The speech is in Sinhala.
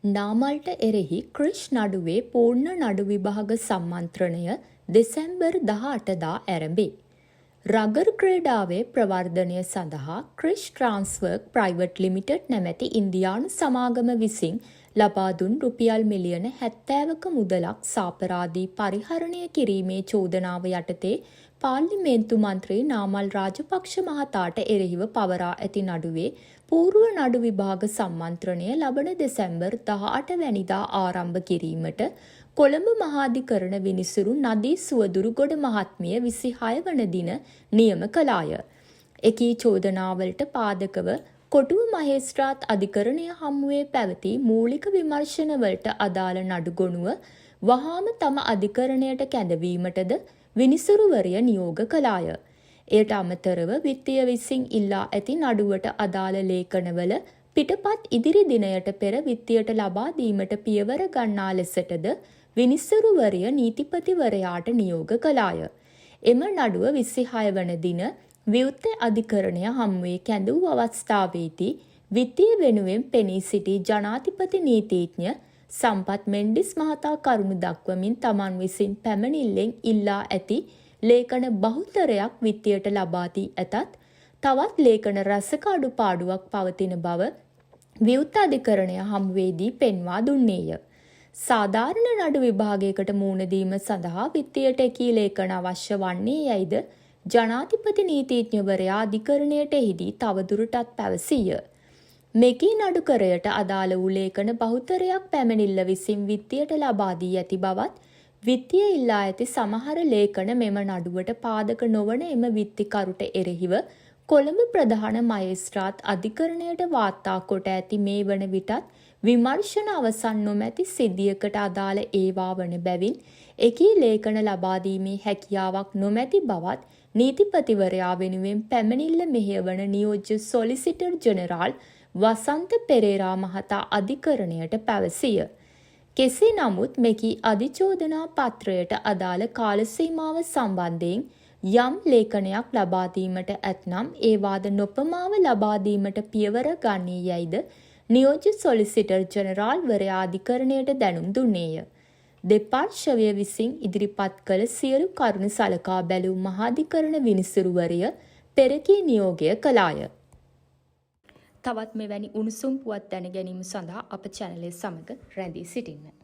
නාමල්ට එරෙහි ක්‍රිෂ් නඩුවේ පූර්ණ නඩු විභාග සම්මන්ත්‍රණය දෙසැම්බර් 18 දා ඇරඹේ. රගර් ක්‍රීඩාවේ ප්‍රවර්ධනය සඳහා ක්‍රිෂ් ට්‍රාන්ස්වර්ක් ප්‍රයිවට් ලිමිටඩ් නමැති ඉන්දියානු සමාගම විසින් ලබා දුන් රුපියල් මිලියන 70ක මුදලක් සාපරාධී පරිහරණය කිරීමේ චෝදනාව යටතේ පාර්ලිමේන්තු මන්ත්‍රී නාමල් රාජපක්ෂ මහතාට එරෙහිව පවරා ඇති නඩුවේ පූර්ව නඩු විභාග සම්මන්ත්‍රණය ලබන දෙසැම්බර් 18 වැනිදා ආරම්භ කිරීමට කොළඹ මහාධිකරණ විනිසුරු නදී සුවදුරුගොඩ මහත්මිය 26 වන දින නියම කළාය. එකී චෝදනාවලට පාදකව කොටුව මහේස්ත්‍රාත් අධිකරණය හමුවේ පැවති මූලික විමර්ශනවලට අදාළ නඩු ගොනුව වහාම තම අධිකරණයට කැඳවීමටද විනිසුරුවරිය නියෝග කළාය. එයට අමතරව විත්තිය විසින් ඉල්ලා ඇති නඩුවට අදාළ ලේඛනවල පිටපත් ඉදිරි දිනයට පෙර විත්තියට ලබා දීමට පියවර ගන්නා ලෙසටද විනිසුරුවරිය නීතිපතිවරයාට නියෝග කළාය. එම නඩුව 26 වන දින විවුර්ත අධිකරණය හමුවේ කැඳ වූ අවස්ථාවේදී විත්තිය වෙනුවෙන් පෙනී සිටි ජනාධිපති නීතිඥ සම්පත් මෙන්ඩිස් මහතා කරුණු දක්වමින් තමන් විසින් පැමිණිල්ලෙන් ඉල්ලා ඇති ලේඛන බහුතරයක් විත්තියට ලබා දී ඇතත්, තවත් ලේඛන රැසක අඩුපාඩුවක් පවතින බව විවෘත අධිකරණය හමුවේදී පෙන්වා දුන්නේය. සාධාරණ නඩු විභාගයකට මුහුණ දීම සඳහා විත්තියට එකී ලේඛන අවශ්‍ය වන්නේ යැයිද ජනාධිපති නීතිඥවරයා අධිකරණයට එහිදී තවදුරටත් පැවසීය. මෙකී නඩුකරයට අදාළ වූ ලේඛන බහුතරයක් පැමිණිල්ල විසින් විත්තියට ලබා දී ඇති බවත්, විත්තිය ඉල්ලා ඇති සමහර ලේඛන මෙම නඩුවට පාදක නොවන එම විත්තිකරුට එරෙහිව කොළඹ ප්‍රධාන මහේස්ත්‍රාත් අධිකරණයට වාර්තා කොට ඇති මේ වන විටත් විමර්ශන අවසන් නොමැති සිද්ධියකට අදාළ ඒවා වන බැවින් එකී ලේඛන ලබා දීමේ හැකියාවක් නොමැති බවත් නීතිපතිවරයා වෙනුවෙන් පැමිණිල්ල මෙහෙයවන නියෝජ්‍ය සොලිසිටර් ජෙනරාල් වසන්ත පෙරේරා මහතා අධිකරණයට පැවසිය. කෙසේ නමුත් මෙකී අධිචෝදනා පත්‍රයට අදාළ කාල සීමාව සම්බන්ධයෙන් යම් ලේඛනයක් ලබා දීමට ඇත්නම් ඒවාද නොපමාව ලබා දීමට පියවර ගන්නේ යැයිද නියෝජ්‍ය සොලිසිටර් ජෙනරාල්වරයා අධිකරණයට දැනුම් දුන්නේය. දෙපාර්ශවය විසින් ඉදිරිපත් කළ සියලු කරුණු සලකා බැලූ මහාධිකරණ විනිසුරුවරිය පෙරකී නියෝගය කළාය. තවත් මෙවැනි උණුසුම් පුවත් දැන ගැනීම සඳහා අප චැනලය සමග රැඳී සිටින්න.